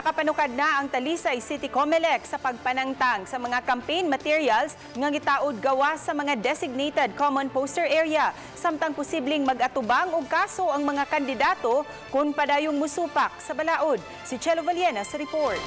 Nakapanukad na ang Talisay City Comelec sa pagpanangtang sa mga campaign materials nga gitaod gawas sa mga designated common poster area, samtang posibleng mag-atubang og kaso ang mga kandidato kung padayong musupak sa balaod. Si Chelo Vallena sa report.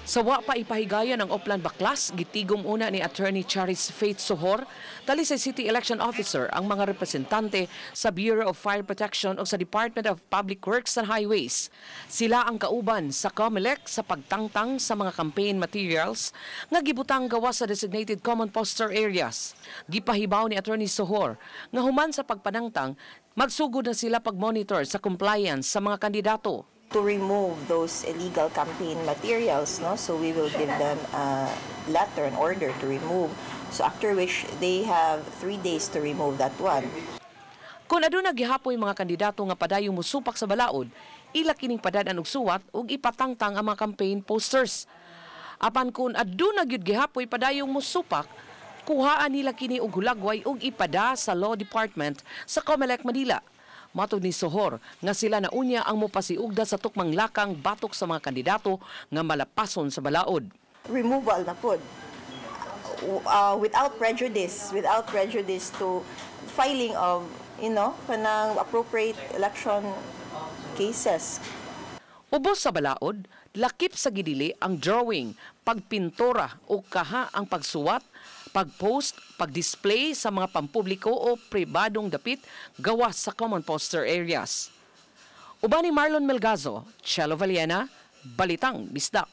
Sa wa pa ipahigayon ang Oplan Baklas, gitigom una ni Attorney Charis Faith Sohor, Talisay City Election Officer, ang mga representante sa Bureau of Fire Protection o sa Department of Public Works and Highways. Sila ang kauban sa COMELEC sa pagtangtang sa mga campaign materials nga gibutang gawas sa designated common poster areas. Gipahibaw ni Attorney Sohor nga human sa pagpanangtang, magsugod na sila pag-monitor sa compliance sa mga kandidato. To remove those illegal campaign materials, no? So we will give them a letter, an order to remove. So after which they have 3 days to remove that one. Kung aduna gihapoy mga kandidato nga padayong musupak sa balaod, ila kining padad-an og suwat ug ipatangtang ang mga campaign posters. Apan kung aduna gyud gihapoy padayong musupak, kuhaan nila kini og hulagway ug ipada sa Law Department sa COMELEC Manila. Matod ni Sohor nga sila na unya ang mopasiugda sa tukmang lakang batok sa mga kandidato nga malapason sa balaod. Removal na pod. Without prejudice to filing of kanang appropriate election cases. Ubos sa balaod, lakip sa gidili ang drawing, pagpintura o kaha ang pagsuwat, pagpost, pagdisplay sa mga pampubliko o pribadong dapit gawas sa common poster areas. Uban ni Marlon Melgazo, Chelo Vallena, Balitang Bisdak.